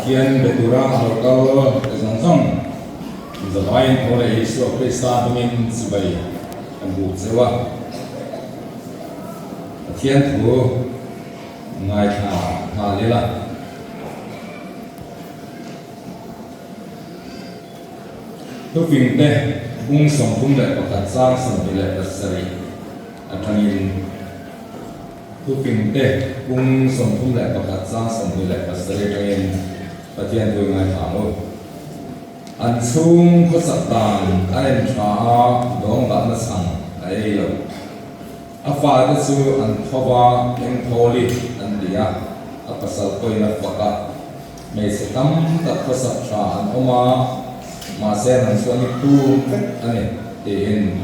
Pathian be tura a lo kal te zawng zawng zavaiin tho leh Isua Krista hmingin chibai kan buk cheu a. Pathian thu ngaithla nghal ila. Thupingte bung 31 chang 27 atangin Thupingte bung 31 chang 27 atangin Pathian thu i ngaithla ang u. An chhung khawsak dan a en tha a, dawng dahna chhang a ei lo. A fate chu an tho va, Engthawli an ti a, a pasal pawhin a fak a. Hmeichhe tam tak khawsak tha an awm a, mahse nang chuan i tum vek a ni, tiin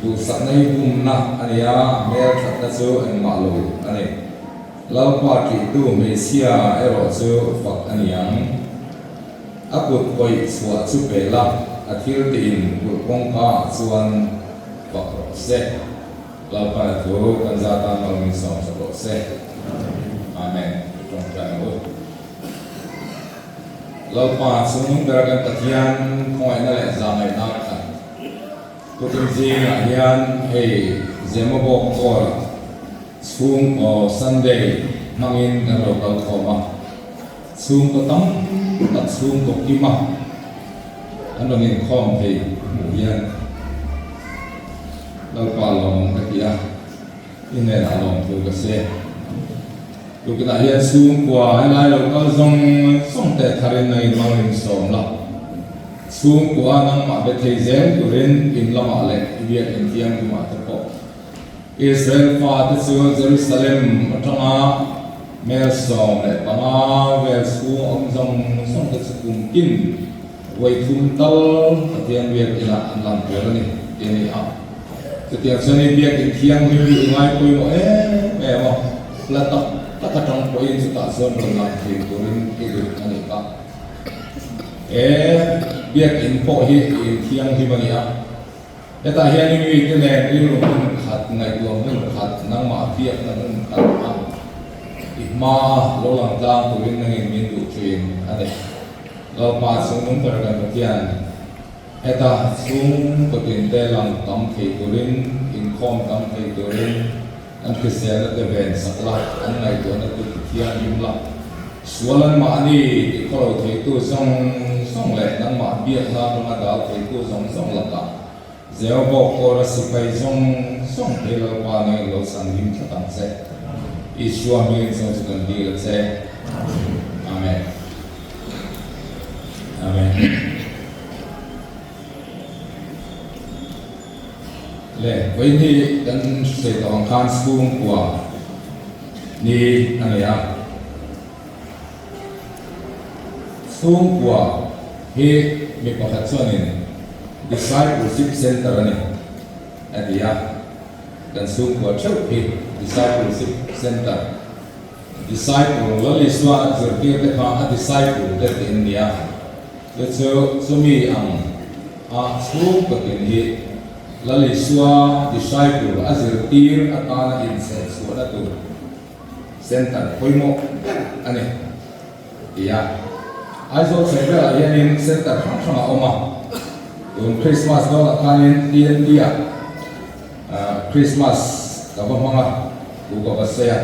duhsakna hi bumna a ni a, hmelthatna chu engmah lo a ni. Lalpa tihtu hmeichhia erawh chu fak a ni ang. A kut kawih chhuah chu pe la, a thil tiin kulh kawngka ah chuan fak rawh se. Lalpa na thu kan za tan lo min sawm sak rawh se. Amen. I tawngtai ang u. Lalpa chungnung ber kan Pathian khawngaihna leh zahngaihna khat tukin zingah hian hei Zemabawk Hall-ah chhungkaw Sunday hmangin kan lo kal khawm a. Chhungkaw tam tak chhungkaw kima an rawn inkhawm thei hmuh hian Lalpa lawmawm ka ti a, i hnenah lawmthu ka se. Tukinah hian chhungkua helai lo kal zawng zawng te tharin nang in mang in sawm la. Chhungkua nangmah be thei zel turin in lamah leh i biak inthianghlimah te pawh Israel fate chu Jerusalem atanga mel 15 vel chhung awm zawng zawng te chu kum tin vawi thum tal Pathian biak inah an lang tur a ni tih a ni a. Chutiang chuan i biak in thianghlim hi i ngai pawimawh em em a, hla tak tak atang pawhin chutah chuan rawn lang thei turin i duh a nih kha. He biak in pawh hi i inthianghlim a ni a. Hetah hian i mite nen rilru hmun khat, ngaihtuah hmun khat, nangmah biakna hmun khat a i hmaa lo lang tlang turin nangin min duh thin a ni. Lalpa chungnung ber kan Pathian, heta chhung kawtin te lang tam thei turin, inkhawm tam thei turin an hriselna te ven sak la, an ngaihtuahna te tithianghlim la, sual an mahni tih khawlo theitu zawng zawng leh nangmah biakna atanga dal theitu zawng zawng lakah Zehobawk kawra sipai zawng zawng thei Lalpa nangin lo chhanhim tlat ang che. Isua hmingin chawng chu kan dil a che. Amen. Amen. Le, vawiin hi kan sawi tawh ang khan chhungkua ni a nei a. Chhungkua hi mi pakhat chuanin Discipleship Centre a ni a ti a. Kan chhungkua theuh hi Discipleship Centre, Disciple Lal Isua zirtirte kha a disciple te tih an ni a. Chu chu chumi ang a chhungkaw tin hi Lal Isua disciple a zirtir atana inchher chhuahna tur center pawimawh ber a ni ti a. Aizawl chheh velah hianin center hrang hrang a awm a, tun Christmas dawnah khanin TNT ah Christmas ka va hmang a, thu ka va sawi a,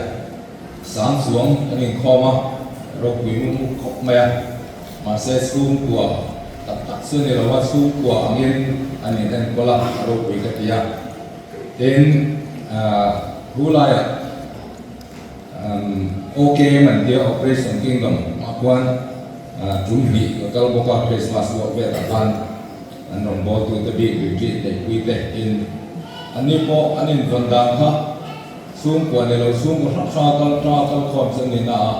sang chuang kan inkhawm a, ropui mum khawp mai a. Mahse chhungkua tak tak chu ni lo a, chhungkua angin an in enkawl a, a ropui ka ti a. Tin, thu laiah OKM an tia, Operation Kingdom ah khuan tum hnih ka kal bawk a, Christmas ruah velah khan an rawngbawltute bik retreat neihpui te in anni pawh an invawn dan kha Chhungkua ni lo chhungkaw hrang hrang a kal tang a kal khawm chu ni na a,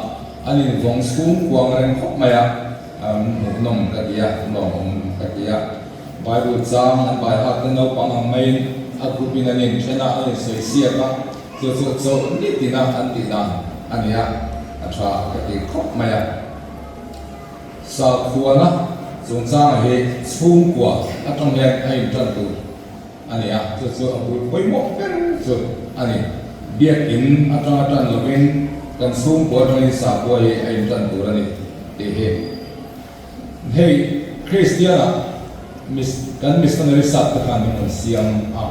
an invawng chhungkua ang reng khawp mai a, hmuhnawm ka ti a, lawmawm ka ti a. Bible chang an bai hat te naupang ang maiin a group in an inthen a, an insawi siak a, chu chu chauh nitin a an tih dan a ni a, a tha ka ti khawp mai a. Sakhuana chungchanga hi chhungkua atang hian a intan tur. A ni a, chu chu a bul pawimawh ber chu a ni. Biakin atanga tan lovin kan chhungkua atangin sakhua hi a intan tur a ni. tih hi. Hei Kristian-ah kan missionary sap te khan min rawn siam a,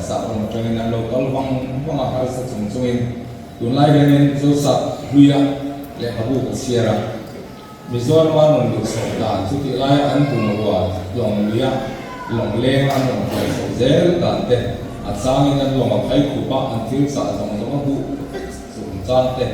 sap ram atangin an lo kal vang vang a, harsa chung chungin tunlai hianin Zosap hluia lehkhabu ka chhiar a, Mizorama an rawn luh chhoh dan chutih laia an bungrua lawng luia lawng lenga an rawn kal chhoh zel dan te, a changin an lawng a phai khup a, an thil chah zawng zawng a huh vek chung chang te,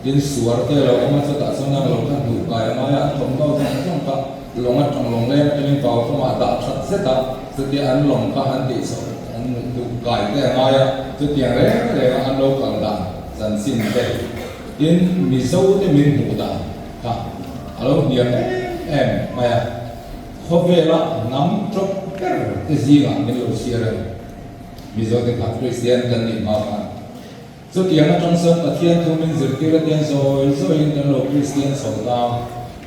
tin suar te lo awm a, chutah chuan an lo kha hnuh kai a ngai a, an thawmhnaw zawng zawng kha lawng atang lawng leng atangin vau hlawmah dah that zet a, chutia an lawng kha an tih chhoh an hnuh kai te a ngai a, chutiang reng renga an lo kal dan chanchin te. Tin, Mizo te min hmuh dan kha a lo hniam em em mai a, khawvela hnam tawp ber te zingah min lo chhiar a ni. Mizo te kha Kristian kan nih hma khan chutiang atang chuan Pathian thu min zirtir atiang zawi zawiin kan lo Kristian chho ta.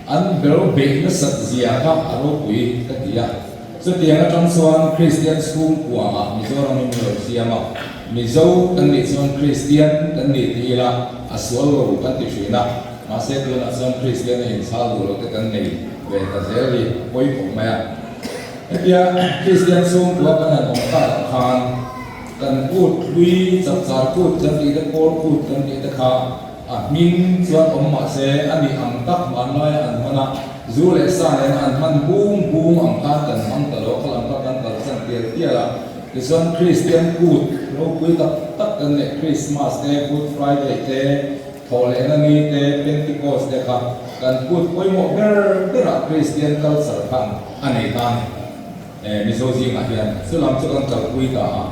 An bero beih nasat zia kha a ropui ka ti a. Chutiang atang chuan Kristian chhungkuaah Mizoram hi min lo siam a, Mizo kan nih chuan Kristian kan nih ti ila a sual lo kan ti thin a, mahse tunah chuan Kristian a inchhal duh loh te kan nei ve ta zel hi a pawi khawp mai a. Hetia Kristian chhungkua kan han awm takah khan kan kut hlui chapchar kut kan tih te pawl kut kan tih te kha A hming chuan awm mah se a nih ang tak hmanlaia an hman a, zu leh sa nena an hman bung bung ang khan kan hmang ta lo, khalam kha kan kalsan tial tial a. Tichuan Kristian kut ropui tak tak kan neih Krismas te, Good Friday te, Thawhlehna ni te, Pentecost te kha kan kut pawimawh ber berah Kristian culture khan a nei ta a ni. Mizo zingah hian chulam chu kan kalpui ta a.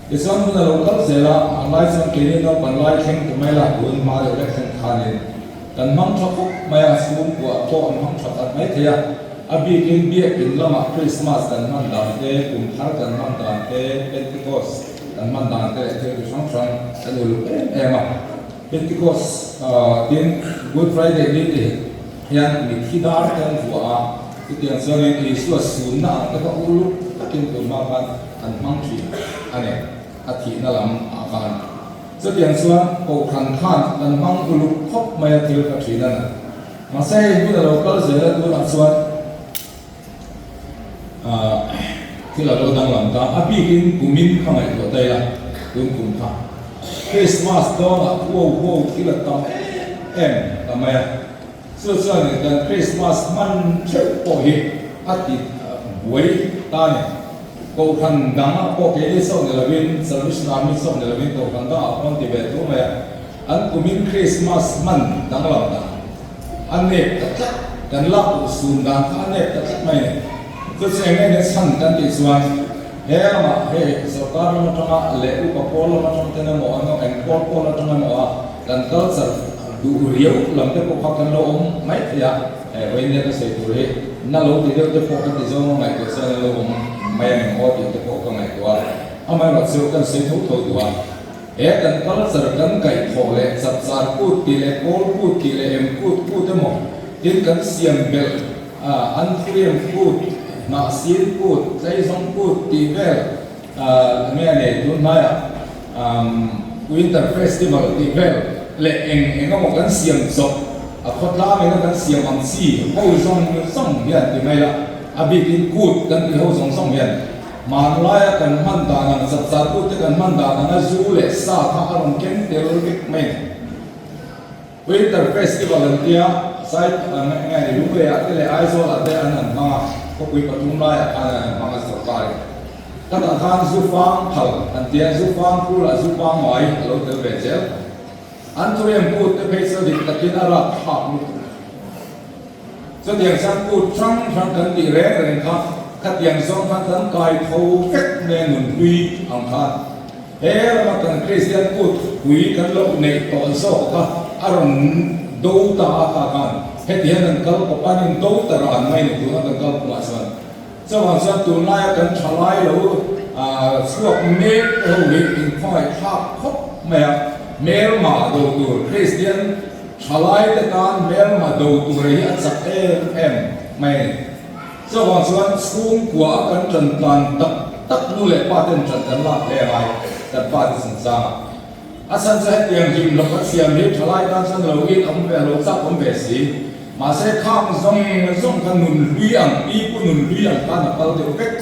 Tichuan hun a lo kal zel a, a ngai chuan keini naupan lai thleng tu mai la tun hma deuh hlek thleng khanin kan hmang tha khawp mai a, chhungkua pawh an hmang tha khat mai thei a, a bikin biakin lamah Krismas kan hman dan te, kum thar kan hman dan te, Pentecost kan hman dan te leh thil chi hrang hrang kan uluk em em a. Pentecost tin Good Friday ni te hian mitthi dar te an vuah a, chutiang chuanin Isua sunna ang te kha uluk takin tun hma khan an hmang thin a ni, a thihna lam ah khan. Chutiang chuan Kohhran khan kan hmang uluk khawp mai a thil kha thin a ni. Mahse hei hun a lo kal zel a tunah chuan thil a lo danglam ta, a bikin kumin kha ngaihtuah ta ila tun kum kha Christmas dawnah huau huau thil a tam em em ta mai a. Chu chuanin kan Christmas hman theuh pawh hi a ti buai ta a ni. Kohhran dangah pawh keini chauh ni lovin, Salvation Army chauh ni lovin kohhran dangah pawh an ti ve tho mai a. An kumin Christmas hman danglam dan a nep ta tlat, kan lak uhsum dan kha a nep ta tlat mai a ni. Chu chu eng nge nia chhan kan tih chuan he ramah hei sorkar lam atanga leh upa pawl lam atang ten emaw an eng pawl pawl atang emaw a kan culture duh riau lam te pawh kha kan lo awm mai thei a, he vawiin nia ka sawi tur hi na lo ti deuh te pawh ka ti zawng a ngaihtuah chuan an lo awm mai ang emaw tih te pawh ka ngaihtuah a, amaherawhchu kan sawi tho tho duh a. He kan culture kan kaihthawh leh chapchar kut tih leh kawl kut tih leh em kut kut emaw tin kan siam belh a, anthurium kut, hnahsin kut, tleizawng kut tih vel enge a nei tun hnaiah winter festival tih vel leh eng eng emaw kan siam chawp a khawtlang ina kan siam ang chi ho zawng zawng hian ti mai la a bikin kut kan tih ho zawng zawng hian Hmanlaia kan hman dan ang chapchar kut te kan hman dan anga zu leh sa kha a rawn keng tel vek mai a ni. Winter Festival an tia sai eng nge ni Lungleiah te leh Aizawlah te an han hmang a, khawpui pathum laiah khan an han hmang a sorkarin. Khatah khan zu fang phal an tia, zu fang phulah zu pangngai a lo tel ve zel. An thurem kut te phei chu dik takin a rapthlak lutuk. Chutiang chuan kut hrang hrang kan tih reng reng kha khatiang zawng khan kan kai tho vek mai a nunhlui ang khan. He rama kan Kristian kut pui kan lo neih tawh zawk kha a rawn do ta a kha khan heti hian kan kal kawp a, an in do ta ran mai ni tuna kan kal kawngah chuan. Chuvang chuan tunlaia kan thalai lo chhuak mek te ho hi inkhawngaih thlak khawp mai a, hmelma do tur Kristian thalai te tan hmelma do tur hi a chak em em mai a ni. Chuvang chuan chhungkua a kan tan tlan tak tak nu leh pa ten tan kan lak hle angai kan pa te chungchang ah. A chhan chu hetiang hlim lawk a siam hi thalai tan chuan lo in awm ve lo chak awm ve si. Mahse khang zawng zawng kha nun hlui ang, pi pu nun hlui ang khan a kal deuh vek.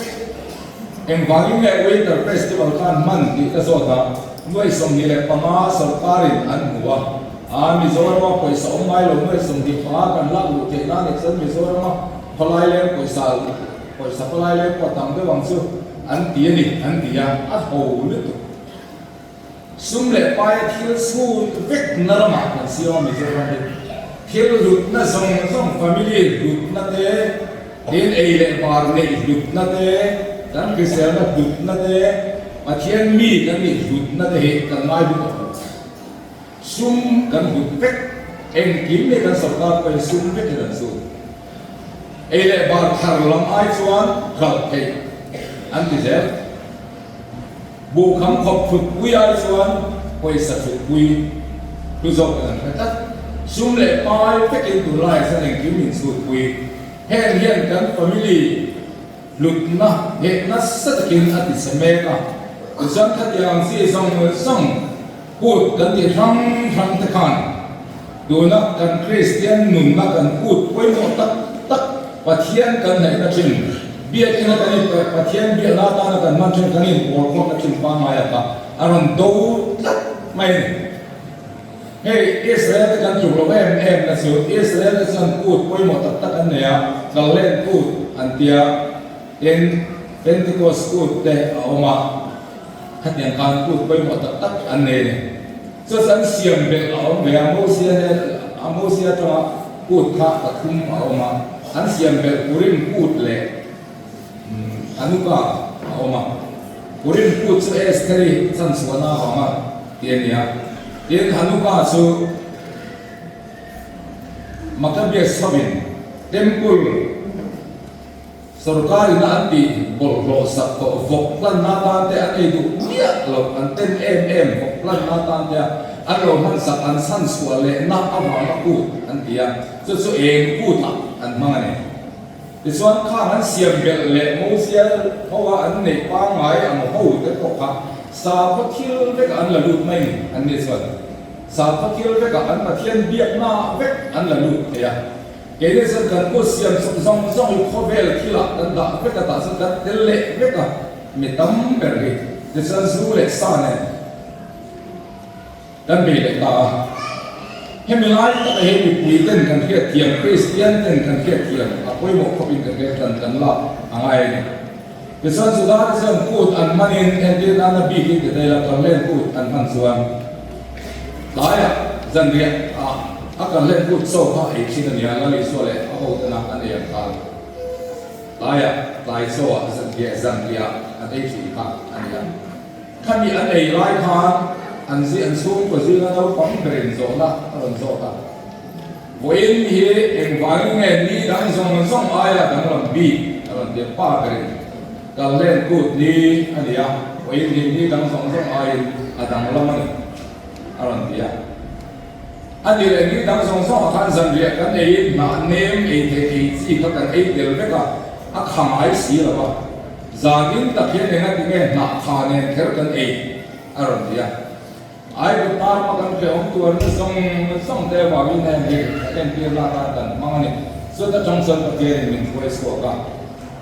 Engvangin nge Winter Festival khan hman tih ka zawt a, nuai 25 sorkarin an hmu a, aa Mizorama pawisa awm ngai lo nuai 25 kan lak luh theih nan ah chuan Mizorama khawlai leng pawisa pawisa khawlai leng pawh a tam deuh ang chu an ti a ni an ti a, a ho lutuk. Sum leh paia thil chhut vek na ramah kan siam a Mizoram hi thil hlutna zawng zawng family hlutna te, tin ei leh bar neih hlutna te, kan hriselna hlutna te, Pathian mi kan nih hlutna te hi kan ngai hlut a pawh. Sum kan hlut vek, engkim hi kan sorkar pawhin sum vekin an chhut. Ei leh bar thar lam ai chuan hralh theih an ti zel. Buhkham khawp thutpui ai chuan pawisa thutpui hlu zawk in an hre tlat. Sum leh pai vekin tunlaiah chuan engkim min chhutpui. Heng hian kan family hlutna heh nasa takin a ti chhe mek a. Tichuan khatiang ang chi zawng zawng kut kan tih hrang hrang te khan tuna kan Kristian nunna kan kut pawimawh tak tak Pathian kan hnaihna thin, biakina kan in Pathian biakna atana kan hman thin kan inpawl khawmna thin pangngai kha a rawn do tlat mai a ni. Hei Israel te kan tluk loh em em na chu Israel te chuan kut pawimawh tak tak an nei a, Kallen kut an tia, tin Pentecost kut te a awm a, khatiang khan kut pawimawh tak tak an nei a ni. Chu chuan siam belh a awm ve a, Mosia nen a Mosia atanga kut kha pathum a awm a, an siam belh Purim kut leh Hanukkah a awm a. Purim kut chu Estheri chanchhuahna avanga ti a ni a, tin Hanukkah chu Maccabees hovin Temple, Sorkar ina an tih bawlhhlawh sak tawh vawk hlanna tan te an ei duh miah loh, an ten em em vawk hlanna tan te a an lo hman sak an chhan chhuah leh na avanga kut an ti a, chu chu eng kut ah an hmang a ni. Tichuan khang an siam belh leh Mosia ho a an neih pangngai ang ho te pawh kha sakhaw thil vekah an la lut mai ni, an ni chuan sakhaw thil vekah an Pathian biakna vek an la lut thei a. Keini chuan kan kut siam chawp zawng zawng hi khawvel thilah kan dah vek a, tah chuan kan tel leh vek a, mi tam ber hi tichuan zu leh sa nen kan bei leh ta a. Hemi lai taka hi mipui ten kan hriatthiam, Kristian ten kan hriatthiam a pawimawh khawpin kan hriat tan kan lak a ngai a ni. Tichuan Juda te chuan kut an hmanin entir nana bikin ti daih la, Kallen kut an hman chuan Tlaiah zanriah ah a kallen kut chaw kha ei thin a nia, Lal Isua leh a hotena an ei ang khan tlaiah tlai chaw ah zanriah zanriah an ei thin kha a nia. Khami an ei lai khan an zi an chhungkaw zinga naupang berin zawhna a rawn zawt a, Vawiin hi engvangin nge ni dang zawng zawng aia danglam bik a rawn ti a, pa berin Kallen kut ni a ni a, vawiin hi ni dang zawng zawng aiin a danglam a ni, a rawn ti a. A ni leh ni dang zawng zawngah khan zanriah kan eiin hnah nem ei theih ei chi kha kan ei tel vek a, a kha ngai si lo va. Zanin tak hian engati nge hnah kha nen kher kan ei? a rawn ti a. Aigupta rama kan hrehawm tuarna zawng zawng te avangin heng hi entir lak a kan hmang a ni. Chuta tang chuan Pathianin min hruai chhuak a,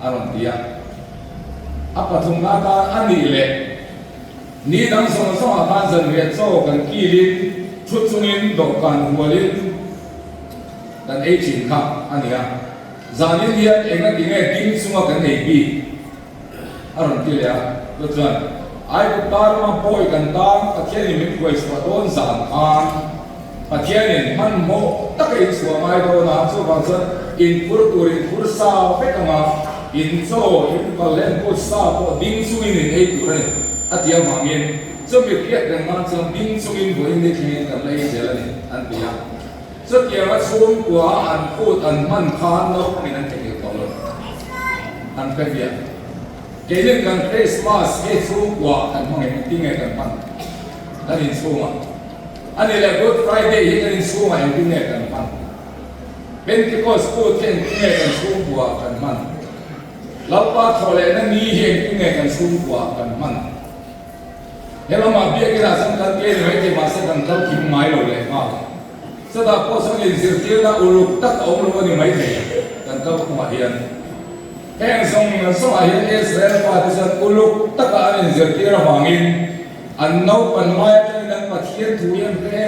a rawn ti a. A pathumna atan a nih leh ni dang zawng zawngah khan zanriah chaw kan kilin thu chungin dawhkan hualin kan ei thin kha a ni a. Zanin hian engati nge ding chunga kan ei bik? A rawn ti leh a, chu chuan, Aigupta rama pawi kan tan Pathianin min hruai chhuah dawn zan khan Pathianin hmanhmawh taka in chhuah ngai dawn a, chuvang chuan in phur tur in phur sa vek ang a, in chaw, in kal leh in kut sa pawh ding chungin in ei tur a ni, a ti avangin chumi hriat reng nan chuan ding chungin vawiin ni thlengin kan la ei zel a ni, an ti a. Chutianga chhungkua an kut an hman khan naupangin an theihnghilh tawh lo. An hre viah. Keinin kan Christmas hi chhungkua kan hmang em? Engtin nge kan hman? Kan inchhungah. A nih leh Good Friday hi kan inchhungah engtin nge kan hman? Pentecost kut hi engtin nge kan chhungkua kan hman? Lalpa thawhlehna ni hi engtin nge kan chhungkua kan hman? He lamah biakinah chuan kan ke ni mai thei mahse kan kal kim ngai lo leh nghal. Chutah pawh chuan inzirtirna uluk tak a awm lo a ni maithei kan kalphungah hian. Heng zawng zawngah hian Israel fate chuan uluk taka an inzirtir avangin an naupan lai atangin an Pathian thu hi an hre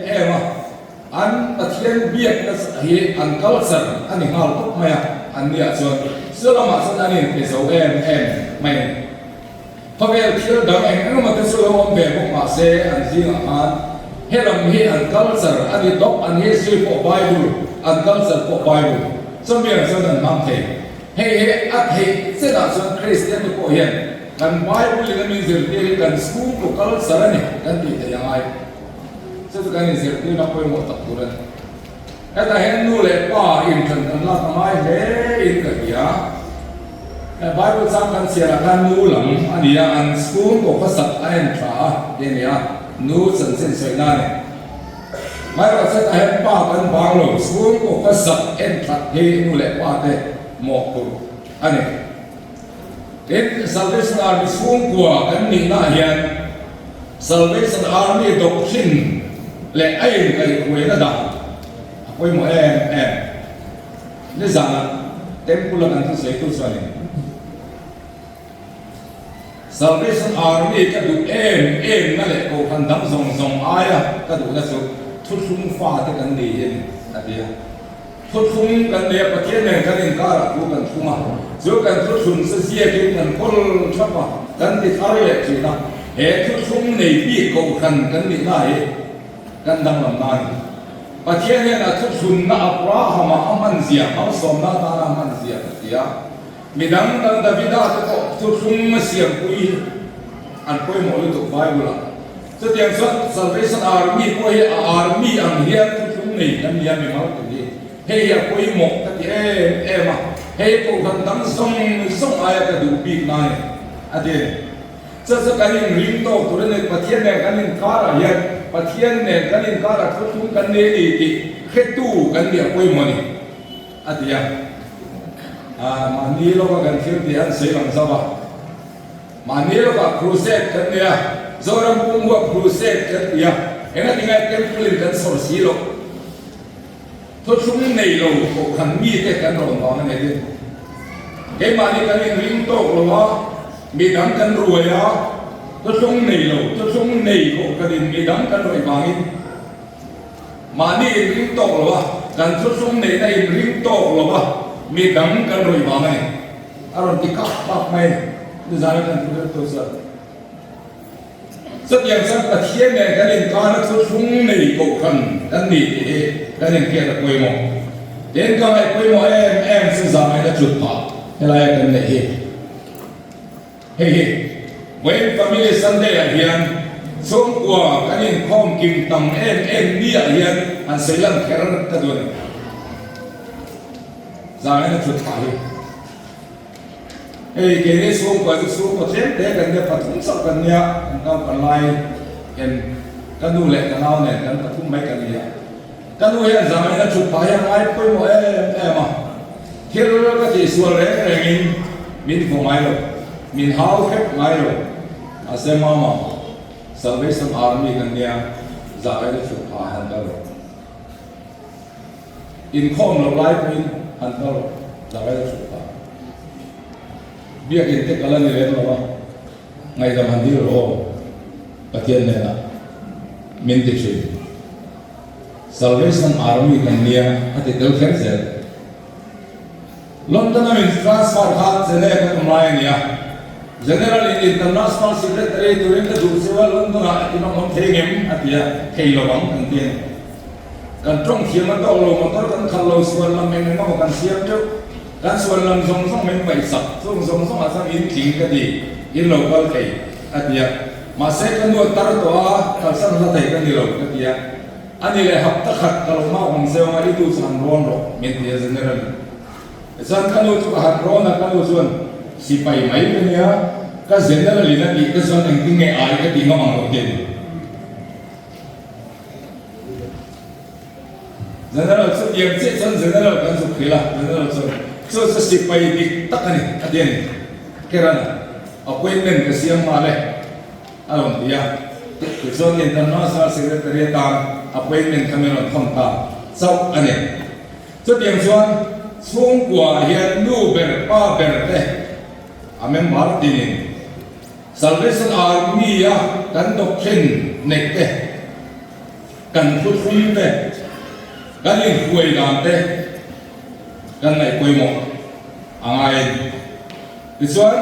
em em a, an Pathian biakna hi an culture a ni nghal tawp mai a, an niah chuan chu lamah chuan an inpe zo em em mai a ni. Khawvel thil dang eng eng emaw te chu lo awm ve bawk mah se an zingah khan he lam hi an culture a ni tawp, an history pawh Bible, an culture pawh Bible chumi ang chuan an hmang thei. Hei hi a theih chenah chuan Kristian te pawh hian kan Bible in a min zirtir hi kan chhungkaw culture a ni kan tih theih a ngai. Chu chu kan inzirtirna pawimawh tak tur a ni. Hetah hian nu leh pa inthen kan lak a ngai hle in ka hria. He Bible chang kan chhiarah khan nu lam a ni a, an chhungkaw khawsak a en tha a ti a ni a, nu chanchin sawi na a ni. Hmairawh hetah hian pa kan bang lo, chhungkaw khawsak en that hi nu leh pa te mawhphurh a ni. Tin, Salvation Army chhungkua kan nihnaah hian Salvation Army doctrine leh a inkaihhruaina dan a pawimawh em em. Nizanah Temple-a kan thusawitu chuanin Salvation Army ka duh em emna leh kohhran dang zawng zawng aia ka duhna chu thuthlung fate kan ni hi a ni, a ti a. Thuthlung kan nei a, Pathian nen kan inkarah thu kan thlung a, chu kan thuthlung chu ziakin kan kawl thap a, kan ti thar leh thin a, he thuthlung nei bik kohhran kan nihna hi kan danglam na a ni. Pathian hian a thuthlunna Abrahama a hman zia, malsawmna atana a hman zia ka ti a, midang dang Davida te pawh thuthlung a siampui hi an pawimawh lutuk Bible-ah. Chutiang chuan Salvation Army pawh hi a Army ang hian thuthlung nei kan nia mimal tur hi hei hi a pawimawh ka ti em em a, hei kohhran dang zawng zawng aia ka duh bik na a ni a ti a ni. Chu chu kan inring tawk tur a ni, Pathian nen kan inkarah hian Pathian nen kan inkarah thuthlung kan nei a ni tih hretu kan nih a pawimawh a ni a ti a. Mahni lawka kan thil tih an sawi lang zauh a. Mahni lawkah crusade kan nei a, Zoram pum huap crusade kan ti a, engatinge temple in kan sawr si loh? Thuthlung nei lo kohhran mite kan rawn vang a ni tin. Keimahni kan inring tawk lo a, midang kan ruai a, thuthlung nei lo, thuthlung nei kohhran in midang kan ruai vangin mahni inring tawk lo a, kan thuthlung neihna inring tawk lo a, midang kan ruai vang a ni. A rawn ti kap kap mai a ni. Nizan a kan thu ber tur chuan chutiang chuan Pathian nen kan inkar a thuthlung nei kohhran kan ni tih hi kan inhriat a pawimawh. Tin, ka ngaih pawimawh em em chu zangaina ṭut phah helaia kan neih hi. Hei hi Vawiin Family Sunday ah hian chhungkua kan inkhawm kim tam em em ni ah hian han sawi lan kher ka duh a ni. Zangaina ṭut phah hi. Hei keini chhungkua chu chhungkaw tlem te kan nia, pathum chauh kan nia, kan naupan lai en ka nu leh ka nau nen kan pathum mai kan nia. Ka nu hian zangaina ṭut phah hi a ngai pawimawh em em a, thil ka tihsual reng rengin min vaw ngai lo, min hau hrep ngai lo. Mahse mama, Salvation Army kan nia, zangaina ṭut phah han kal rawh. Inkhawm loh lai pawhin han kal rawh, zangaina ṭut phah. Biakin te kal a ni lem lo a, ngaihdam han dil rawh aw, Pathian hnenah min ti ṭhin. Salvation Army kan nia a ti tel kher zel. London a min transfer kha Geneva kan awm lai a nia. General in International Secretary turin ka duh chu a London ah in awm awm thei ngem a ti a, thei lo ang kan ti a ni. Kan tawng thiam a tawk lo, motor kan khalh lo, suan lam eng eng emaw kan siam teuh. Kan suan lam zawng zawng min paih sak, chung zawng zawng ah chuan in tling ka ti, in lo kal thei a ti a. Mahse ka nu a tar tawh a, kalsan hla thei ka ni lo ka ti a. A ni leh hapta khat ka lo nghak ang zeuh a, i nu chu han rawn rawh min ti a General in. Tichuan ka nu chu ka han rawn a, ka nu chuan sipai mai ka nia, ka General in a tih te chuan engtin nge ai ka tih ngam ang lo ti a ni. General chu tiang chiah chuan General kan zuk hrilh a, General chuan chu chu sipai dik tak a ni a ti a ni. Keran appointment ka siam nghal e a rawn ti a. Tichuan International Secretary atan appointment kha min rawn thawn ta chauh a ni. Chutiang chuan chhungkua hian nu ber pa ber te a member tinin Salvation Army a kan doctrine neih te, kan thuthlung te, kan inhruai dan te kan ngaih pawimawh a ngai a ni. Tichuan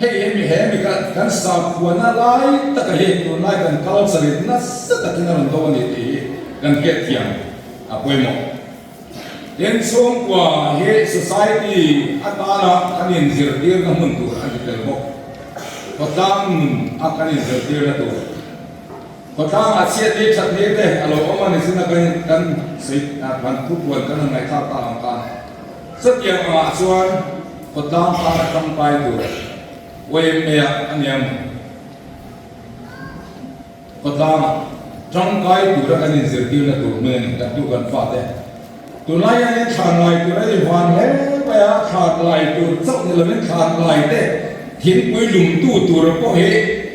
hei hi mi he mi kan sakhuana lai taka hi tunlai kan culture in nasa takin a rawn do a ni tih hi kan hriat thiam a pawimawh. Tin, chhungkua hi society atana kan inzirtirna hmun tur a ni tel bawk. Khawtlang nun a kan inzirtirna tur. Khawtlang a chhiat ni that ni te a lo awm a ni sin a kan kan sawi kan thupuan kan han ngaihthlak tak ang khan. Chutiang angah chuan khawtlang tana tangkai tur YMA ah a ni ang. Khawtlangah tangkai tura kan inzirtirna tur hmun a ni kan tu kan fate. Tunlai hianin thlan lai tur a ni van hle mai a, thlan lai tur chauh ni lovin thlan lai te thingpui lumtu tur pawh hi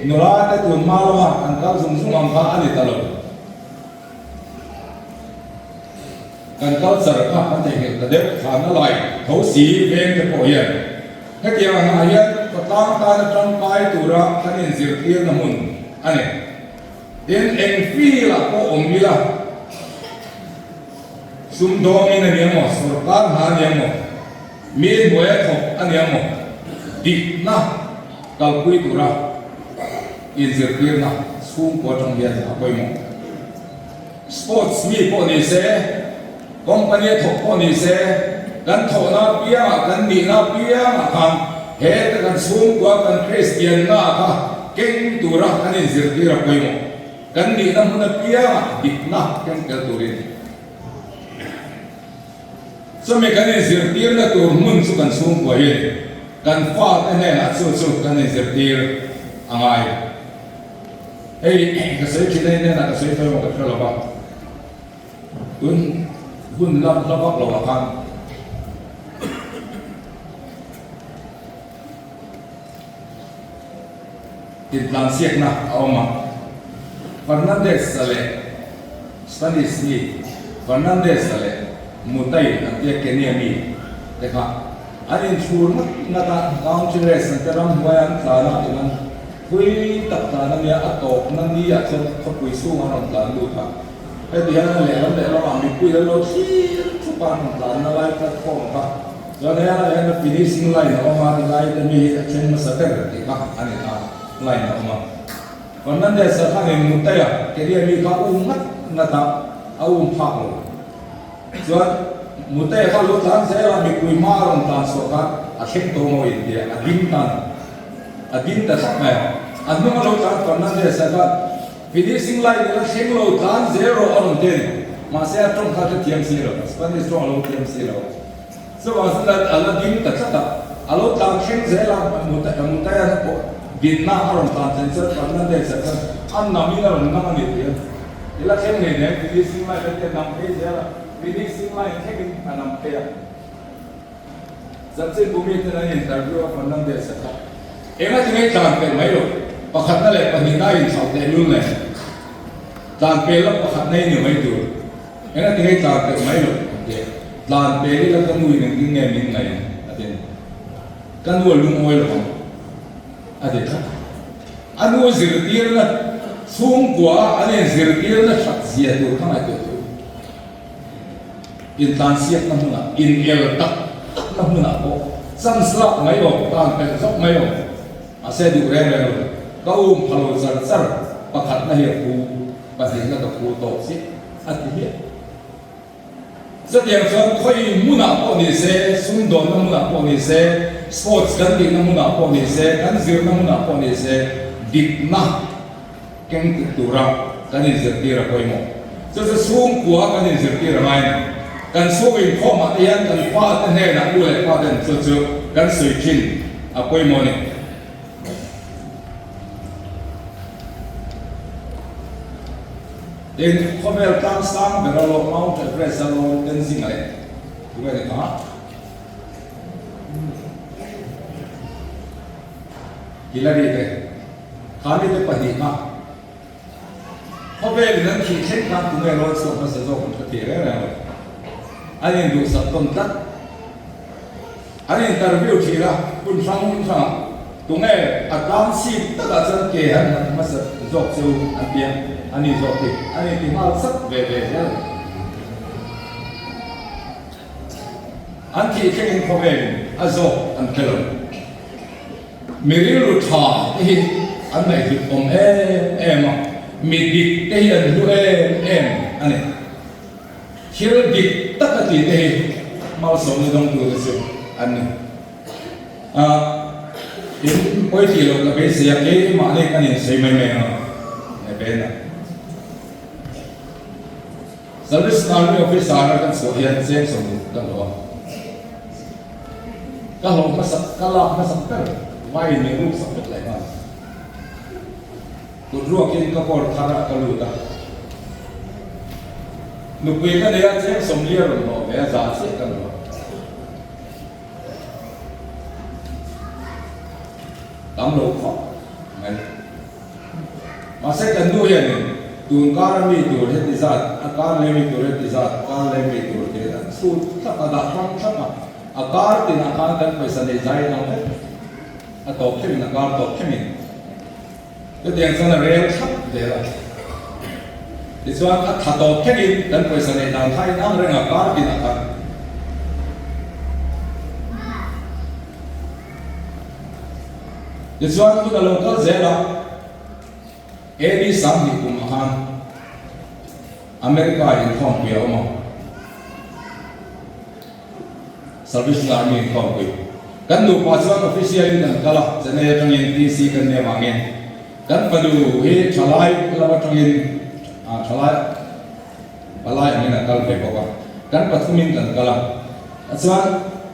nula te tun hma lama an kal zung zung ang kha a ni ta lo. Kan culture kha kan theihnghilh ta deuh thlan a lai tho si veng te pawh hian hetiang angah hian khawtlang tana tangkai tura kan inzirtirna hmun a ni. Tin, eng field ah pawh awm ila, sumdawngin a ni emaw, sorkar hna a ni emaw, mi hnuaia thawk a ni emaw, dikna kalpui tura inzirtirna chhungkua atang hian a pawimawh. Sports mi pawh ni se, company a thawk pawh ni se, kan thawhna apiangah, kan nihna apiangah khan heta kan chhungkua, kan Kristianna kha keng tura kan inzirtir a pawimawh. Kan nihna hmun apiangah dikna keng tel turin. Chumi kan inzirtirna tur hmun chu kan chhungkua hi kan fate hnenah chu chu kan inzirtir a ngai. Hei ka sawi thin a inenah ka sawi fai maw ka hre lo va, tun hun la hla vak lo ah khan intlansiakna a awm a, Fernandez-a leh Spanish mi Fernandez-a leh Mutai an tia Kenya mi te kha an inthlur ngat ngat a, country race an tia ramhnuai an tlan a tiang an Pui tak tlan a nia, a tawpna ni ah chuan khawpui chhungah an rawn tlan lut a, heti hian a lehlam lehlamah mipui an lo thlir thup a, an rawn tlanna lai platform kha chuan helaiah hian a finishing line a awm a, tilai te mi hi a thleng hmasa ber tih kha a ni ta, line a awm a. Fernandez-a khan in Mutai-a Keria mi kha a um ngat ngat a, a um phak lo. Chuan Mutai-a kha lo tlan zel a, mipui hma a rawn tlan chhuah khan a thleng tawh maw inti a, a ding tan. A ding ta thlap mai a, a hnung a lo tlan Fernandez a khan finishing line ila thleng lo tlan zel rawh a rawn ti a ni. Mahse a tawng kha hrethiam si lo, Spanish tawng a lo thiam si lo. Chuvang chuan a la ding ta tlat a, a lo tlan thleng zel a, Mutaian pawh dinna a rawn tlan thlen chuan Fernandez a khan a nam in a rawn nam a ni tih a ni. Ila thleng ngei nen finishing line a tia nam phei zel a, finishing line thlengin a nam phei a. Chanchin bumi ten an interview a Fernandez a kha eng a ti ngei tlan pelh mai lo, pakhatna leh pahnihna a inchhauh teh lul nen tlan pel la pakhatna i ni mai tur, eng a ti ngei tlan pelh mai lo an ti a, tlan pel ila ka nu in engtin nge min ngaih ang a ti a ni, ka nu a lungawi lo ang a ti tlat. A nu zirtirna chhungkua an inzirtirna that zia tur kha ngaihtuah tur. Intlansiakna hmunah, inel tak takna hmunah pawh chance lak mai awm, tan pelh zawk mai awm. Mahse duh reng reng lo, ka um pha lo char char, pakhatna hi a phu, pahnihna ka phu tawk chiah a ti hmiah. Chutiang chuan khawi hmunah pawh ni se, sumdawnna hmunah pawh ni se, sports kan tihna hmunah pawh ni se, kan zirna hmunah pawh ni se, dikna, Keng tuk tura kan inzirtir a pawimawh. Chu chu chhungkua kan inzirtir a ngai a ni. Kan chhung inkhawmah te hian kan pa te hnenah nu leh pa ten chu chu kan sawi thin a pawimawh a ni. Tin, khawvel tlang sang ber a lawm Mount Everest a lawm Tenzing a leh tunge ni ta? Hillary te. Kha mite pahnihna. Khawvelin an thih thleng khan tunge rawn chhuak hmasa zawk an hre thei reng reng lo. An induhsak tawn tlat. An interview thin a, hun hrang hun hrangah tunge a tlang chhip takah chuan ke han nghat hmasa zawk chu an ti a, a ni zawk hi a ni ti nghal chat ve ve zel. An thih thlengin khawvelin a zawk an hre lo. Mi rilru tha te hi an ngaihhlut awm em em a, mi dik te hi an hlu em em a ni. Thil dik tak a tih te hi malsawmna dawngtu te chu an ni. A, in pawi tih loh ka beisei a, keimahni kan insawi mai mai ang a, he bena. Service Army Officer a kan chhuah hian cheng 60 ka hlawh a. Ka hlawh hmasak, ka lak hmasak ber vaiin min ruk sak vek leh nghal. Kut ruakin ka kawr thar ah ka lut a. Nupui ka nei a, cheng 40 a rawn hlawh ve a, za chiah ka hlawh. Tam lo khawp mai. Mahse kan nu hianin tun kar a mi tur heti zat, a kar leh mi tur heti zat, kar leh mi tur tih a chhut thlap a, dah hrang thlap a, a kar tinah khan kan pawisa nei zai ang vek, a tawp thlengin a kar tawp thlengin chutiang chuan a rel thlap zel a. Tichuan a tha tawp thlengin kan pawisa neih dan kha a inang reng a, kar tinah khan. Tichuan hun a lo kal zel a, AD 2000 kumah khan America inkhawmpui a awm a, Salvation Army inkhawmpui. Kan nupa chuan official in kan kal a, Chennai atangin TC kan nih avangin kan fanu hi thalai lam atangin thalai Palai angin a kal ve bawk a, kan pathumin kan kal a, chuan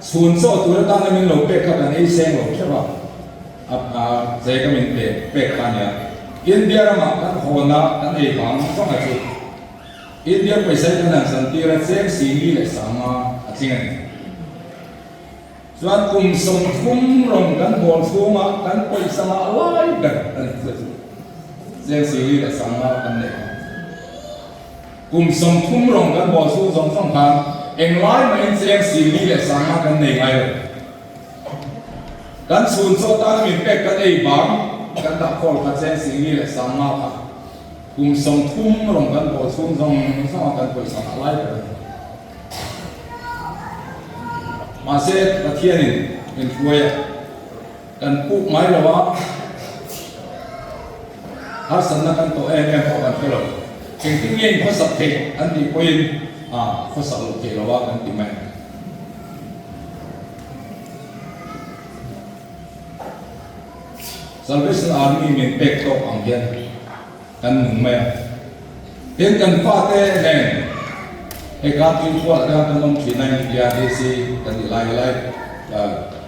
chhun chaw tur atana min lo pek kha kan ei seng lo theuh a, a che ka min pek pek kha a nia. India ramah kan hawn a, kan ei vang vang a chu India pawisa hi kan han san tir a, cheng singli leh sanga a tling a ni. Chuan kum 30 rawn kan bawl chhunga kan pawisa ngah lai ber a ni chu chu cheng singli leh sanga kan neih kha. Kum 30 rawn kan bawl chhung zawng zawng khan englai mahin cheng singli leh sanga kan nei ngai lo. Kan chhun chaw tana min pek kan ei bang kan dah khawl kha cheng singli leh sanga kha kum 30 rawn kan bawl chhung zawng zawnga kan pawisa ngah lai ber a ni. Mahse, Pathianin min hruai a, kan puk ngai lo a, harsatna kan tawh em em pawh kan hre lo. Engtin nge in khawsak theih an tih pawhin a khawsak loh theih lo a kan ti mai. Salvation Army min pek tawk ang hian kan nung mai a. Tin, kan fate nen hei kha tuikhuah te kha kan awm thin a, India DC kan tih lai lai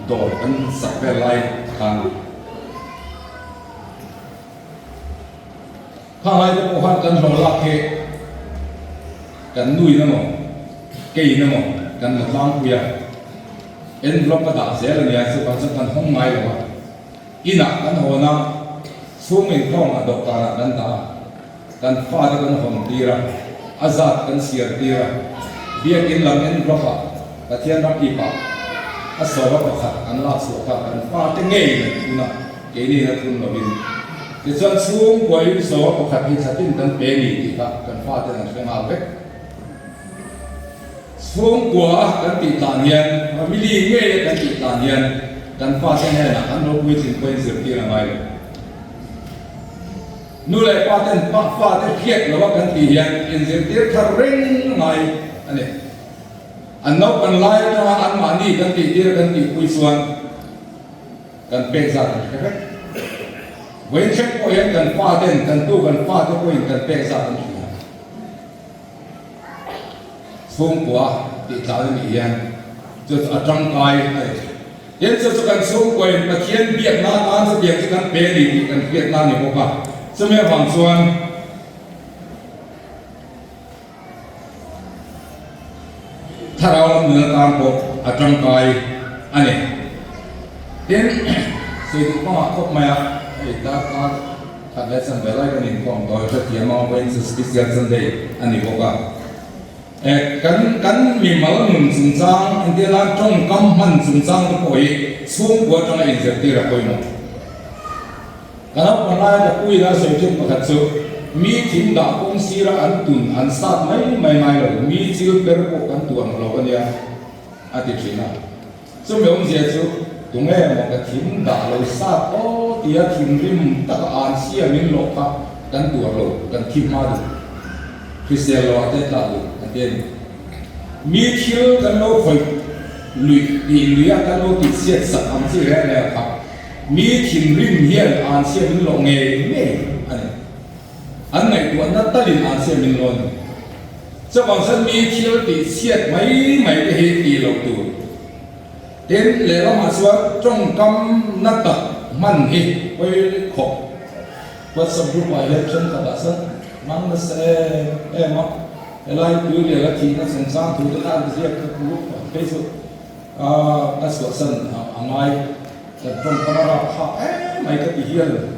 dawr kan sak vel lai khan khang lai te pawh khan kan hlawh lak hi kan nuin emaw keiin emaw kan la tlangpui a, envelope a dah zel a nia, chuvang chuan kan hawng ngai lo a. Inah kan hawn a, chhung inkhawmah dawhkanah kan dah a, kan fate kan hawn tir a, a zat kan siar tir a, biakin lam envelope-ah Pathian ram ipah a sawma pakhat an lak chhuah kha kan fate ngeiin an thun a, keiniin a thun lovin. Tichuan chhungkuain sawma pakhat hi thlatin kan pe ni tih kha kan faten an hre nghal vek. Chhungkua kan tih tlan hian, family ngeia kan tih tlan hian kan fate hnenah an lo puitling pawhin zirtir a ngai lo. Nu leh pa ten pa fate hriat lova kan tih hian inzirtir thar reng a ngai a ni. An naupan lai atanga anmahni kan tihtir kan tihpui chuan kan pek zat an hre vek. Vawiin thleng pawh hian kan faten, kan tu kan fate pawhin kan pek zat an hria. Chhungkua tih tlan a nih hian chu chu a tangkai a ni. Tin, chu chu kan chhungkuain Pathian biakna atan chutiang chu kan pe a ni tih kan hriatna a ni bawk a. Chumi avang chuan thlarau lam nun atan pawh a tangkai a ni. Tin, sawi duh kawngah khawp mai a, hei darkar. Khat leh chanve lai kan inkhawm tawh i hrethiam ang vawiin chu Special Sunday a ni bawk a. Kan kan mimal nun chungchang entir nan tawngkam hman chungchang te pawh hi chhungkua atanga inzirtir a pawimawh. Ka naupang laia ka pu ina sawi thin pakhat chu mi thing dah kawng sira an tun an sat mai mai ngai lo, mi chil per pawh kan tuar lo a nia a ti thin a. Chumi awmzia chu tunge maw ka thing dah lo sat aw tia thinrim taka an siamin lawh kha kan tuar lo, kan thi hma duh. Hrisel lo ah te tla duh an ti a ni. Mi thil kan lo khawih luih tih luih a kan lo tih chhiat sak ang chi reng reng a kha mi thinrim hian an siamin lawh ngei ngei a ni. An ngaihtuahna talin an siamin lawh a ni. Chuvang chuan mi thil tih chhiat mai mai te hi tih loh tur. Tin, lehlamah chuan tawngkam na tak hman hi pawi khawp. WhatsApp group ah hian thenkhat ah chuan hmang nasa em em a, helai tuirial a thihna chungchang thu te kha an ziak kha group ah phei chu ka chhuahsan a ngai kan tawngkam a rapthlak em mai ka ti hial a ni.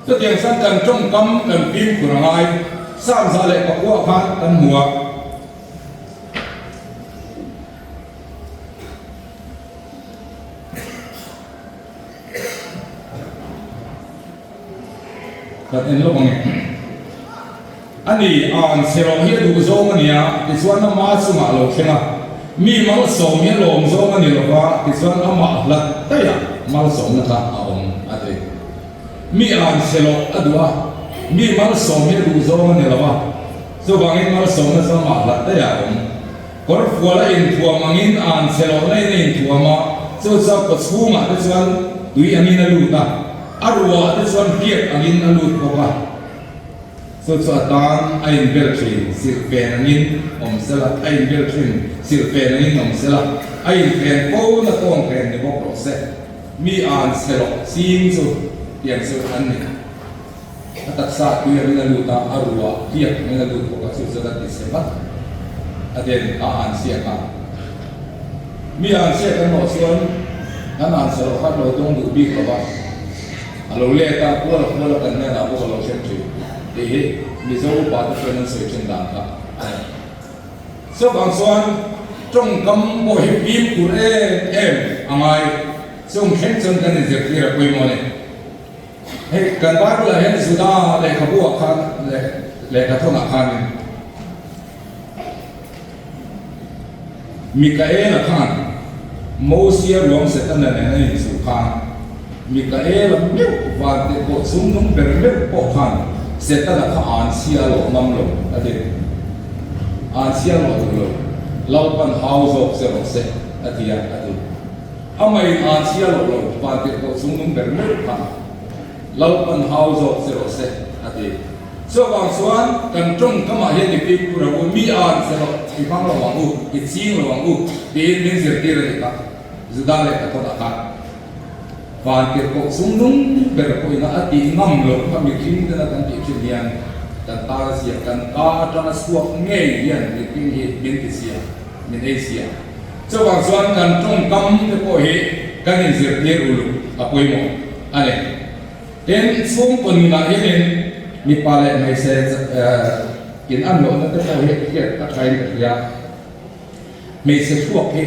Chutiang chuan kan tawngkam kan fimkhur a ngai, Sangza leh Pakua khan kan hmu a. Kan en lawk ang e. A ni, an chherawh hi a duh zawng a nia, tichuan ama chungah a lo thleng a. Mi malsawm hi a lawm zawng a ni lo va, tichuan amah hlat daih ah malsawmna kha a awm a ti. Mi an chherawh a duh a, mi malsawm hi a duh zawng a ni lo va, chuvangin malsawmna chu amah hlat daih ah a awm. Kawrfual a inthuam angin an che loh na in a inthuam a, chu chuan kawchhungah te chuan tui angin a lut a, a ruah te chuan hriak angin a lut bawk a, chu chu a tan a inbel thin, silhfen angin awm sela, a inbel thin, silhfen angin awm sela, a infen fo na tawngfen ni bawk rawh se, mi an che loh ching chu tiang chu an ni. A taksa tui angin a lut a, a ruah hliak angin a lut bawk a, chu chuan a ti chhe vat a den a an chhiat a. Mi an chhiat an rawh chuan kan an chhe loh khan lo dawng duh bik lo va, a lo let a, kuala kuala kan hnenah bawk a lo hrem thin tih hi Mizo upa te chuan an sawi thin dan kha a ni. Chuvang chuan tawngkam pawh hi fimkhur em em a ngai, chung thleng chuan kan inzirtir a pawimawh a ni. Hei kan Bible ah hian Juda lehkhabu ah khan leh lehkhathawn ah khanin Mikaela khan Mosia ruang Setana nen a inchuh khan Mikaela meuh van te pawh chungnung ber meuh pawh khan Setana kha an chhia lawh ngam lo a ti. An chhia lawh duh lo, Lalpan hau zawk che rawh se a ti a, a ti. Amah-in aa chhia loh lo, vantirhkoh chungnung ber meuh kha Lalpan hau zawk che rawh se, a ti. Chuvang chuan kan tawngkamah hian i fimkhur ang u, mi aan che rawh, i hmang lo ang u, i ching lo ang u, tiin min zirtir a ni kha. Juda leh Katholh-ah khan vantirhkoh chungnung ber pawhin a tih ngam loh kha mihring tena kan tih thin hian kan tar a chhia, kan ka atanga chhuak ngei hian mihring hi min ti chhia, min ei chhia. Chuvang chuan kan tawngkam te pawh hi kan inzirtir uluk a pawimawh a ni. Tin, chhungkaw nunah hianin mipa leh hmeichhe in an lohna te pawh hi hriat a thain ka hria. Hmeichhe thluak hi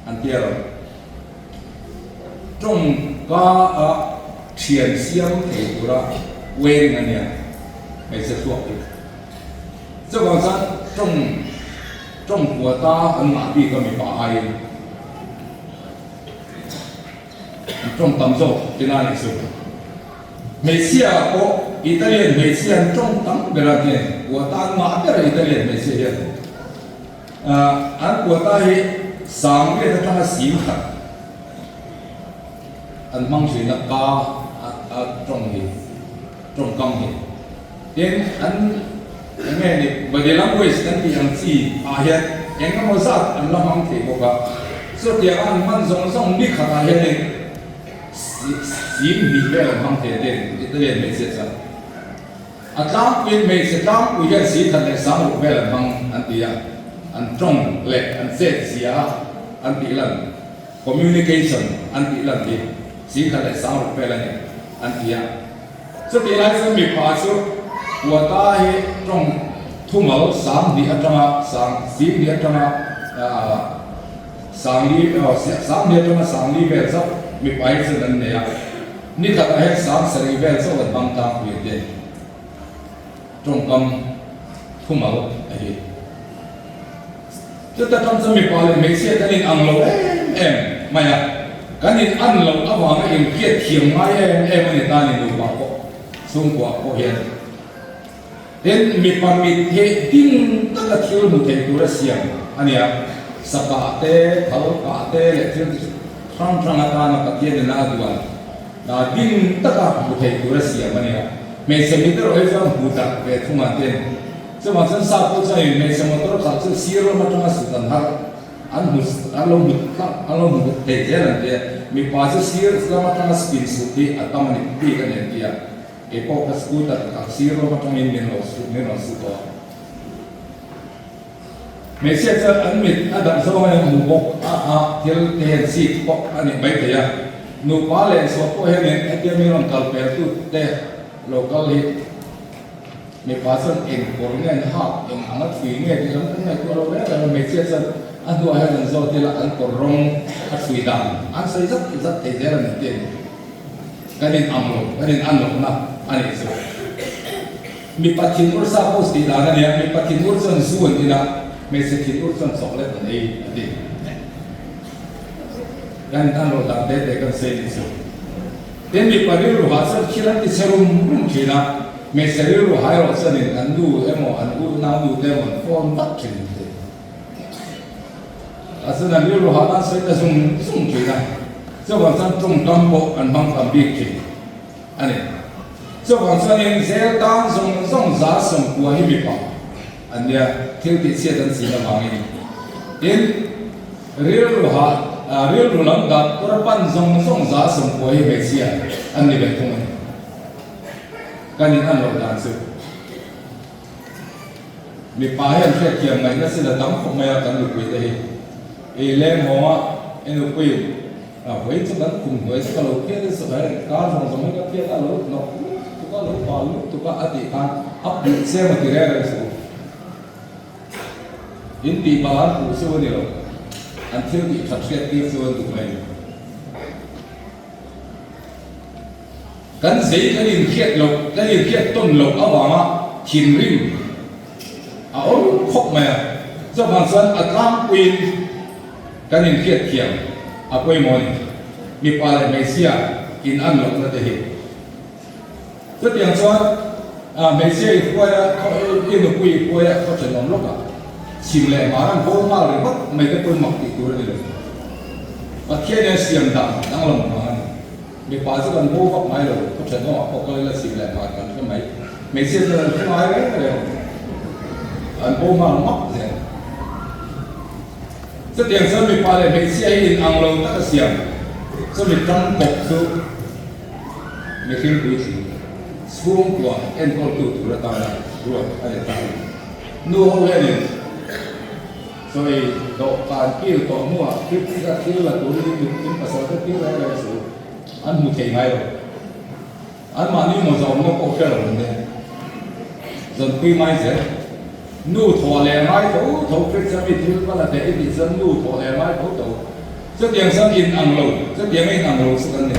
an tia lo. Tawngka a thian siam thei tura weng a nia hmeichhe thluak hi. Chuvang chuan tawng tawng kuata an ngah bik a mipa aiin an tawng tam zawk tina nih chu. Hmeichhia pawh Italian hmeichhia an tawng tam ber a nia, kuata an ngah ber a Italian hmeichhia hian. An kuata hi sang riat atanga sing khat an hmang thin a ka a tawng hi tawngkam hi. Tin, an eng nge ni, body language kan tih ang chi ah hian eng emaw zat an la hmang thei bawk a. Chutianga an hman zawng zawng ni khatah hianin sim hnih vel an hmang thei a tin, Italian hmeichhia chuan. A tlangpuiin hmeichhe tlangpui hian si khat leh sang ruk vel an hmang an ti a, an tawng leh an chet zia a an tih lan, communication an tih lan hi. Singkhat leh Sangruk vel a ni an ti a. Chutih lai chuan mipa chu Puata hi tawng thumal 2000 atanga sang 2000 atanga sangli 2000 atanga sangli vel chauh mipa hi chuan an nei a. Ni khatah hian 7000 vel chauh an hmang tlangpui a ti a ni. Tawngkam thumal a hi. Chuta tang chuan mipa leh hmeichhia kan in ang lo em em mai a, kan in an loh avanga inhriat thiam ngai em em a ni ta ni nupa pawh chhungkua pawh hian. Tin, mipa mit hi ding taka thil hmu thei tura siam a ni a, sakah te, thal kah te leh thil chi hrang hrang atana Pathian ina a duan ding taka hmu thei tura siam a ni a, hmeichhe mit erawh hi chuan hmu tak ve thung an ti a ni. Chuvang chuan sa pawh chuan in hmeichhe motor khalh chu sir lam atanga sut an har an hmu an lo hmu tlang an lo hmu thei zel an ti a, mipa chu sir lam atanga spin sut hi a tam a ni bik a ni an ti a, kei pawh ka scooter kha sir lam atangin min lo sut min rawn sut tawh a. Hmeichhia chuan an mit a darh zawng a hmu bawk a a thil te hian chik pawh a nih maithei a, nupa leh chhuah pawh hianin hetia mi rawn kal pel tute lo kal hi Mipa chuan eng kawr nge an hak, eng anga thui nge tih lam kan ngaihtuah lo reng reng a, hmeichhia chuan a hnuah hian an zawt ila an kawr rawng a thui dan an sawi zat zat thei zel a ni tih a ni. Kan in ang lo, kan in an lohna a nih chu. Mipa thinur sa post tih dan a nia, mipa thinur chuan zu an in a, hmeichhe thinur chuan chocolate an ei a ti. Kan in an loh dan te te kan sawi a nih chu. Tin, mipa rilru hah chuan thil an ti che rum rum thin a, hmeichhe rilru hah erawh chuanin an nu emaw an unau nu te emaw an phone vat thin an ti. Tah chuan an rilru hah nan sawi ta zung zung thin a, chuvang chuan tawngkam pawh an hmang tam bik thin a ni. Chuvang chuanin zel tan zawng zawng 90% hi mipa an nia, thil tihchhiat an chin avangin. Tin, Rilru hah, rilru lam doctor pan zawng zawng 90% hi hmeichhia an ni ve thung a ni. Kan in an loh dan chu mipa hi an hriatthiam ngaihna sin a tam khawp mai a kan nupui te hi. I leng hawng a, i nupui a vawi chu kan khum hnuai chu ka lo phiat a saw he kar zawng zawng hi ka phiat a lo hnawk lutuk a lo pal lutuk a a tih khan a puh che emaw ti reng reng suh u. In tih bal an puh chu a ni lo, an thil tih that hriat tir chu an duh mai a ni. Kan zei kan inhriat loh, kan inhriat tawn loh avanga thinrim a awm khawp mai a, chuvang chuan a tlangpuiin kan inhriat thiam a pawimawh a ni, mipa leh hmeichhia in an lohna te hi. Chutiang chuan hmeichhia i hruai a, i nupui i hruai a, khaw thenawm lawk a, chhim leh hmar an bo nghal ringawt mai te pawn mak tih tur a ni lo. Pathian hian siam dan danglam vang a ni. Mipa chu kan bo vak ngai lo, khaw thenawmah pawh kal ila chhim leh hmar kan hre mai. Hmeichhia chuan an hre ngai reng reng lo, an bo nghal mak zel. Chutiang chuan mipa leh hmeichhia hi inang lo taka siam chumi tangkawp chu Mihring puitling chhungkua enkawltu tur atana ruat a ni ta. Nu ho hianin sawi dawhkan kil tawh hnuah thil a thil la turin in pasal te tir reng reng suh an hmu thei ngai lo. Anmahni mawza awmna pawh hre lo an nia. Zanpui ngai zel. Nu thawh leh ngai tho tho Kristian mi thil va la teh i tih chuan nu thawh leh ngai tho tho. Chutiang chuan in ang lo, chutiang a in ang lo chu kan ni.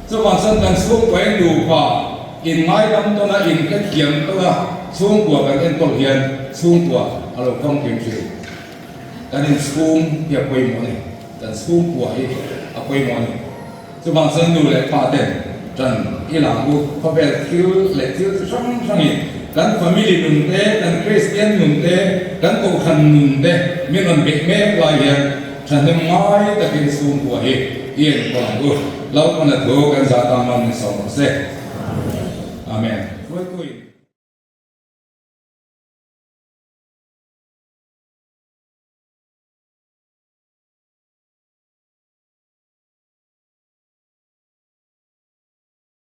Chuvang chuan kan chhungkua in nupa in ngaidam tawn a, in hrethiam tawn a, chhungkua kan enkawl hian chhungkua a lo famkim thin. Kan inchhung hi a pawimawh a ni, kan chhungkua hi a pawimawh a ni. Chuvang chuan nu leh pa ten ṭan i lang u, khawvel thil leh thil chi hrang hrangin kan family nun te, kan Kristian nun te, kan kohhran nun te min rawn beih mek lai hian ṭhahnem ngai takin chhungkua hi i enkawl ang u. Lalpana thu kan zah tan man min sawm rawh se. Amen. Hruaituin.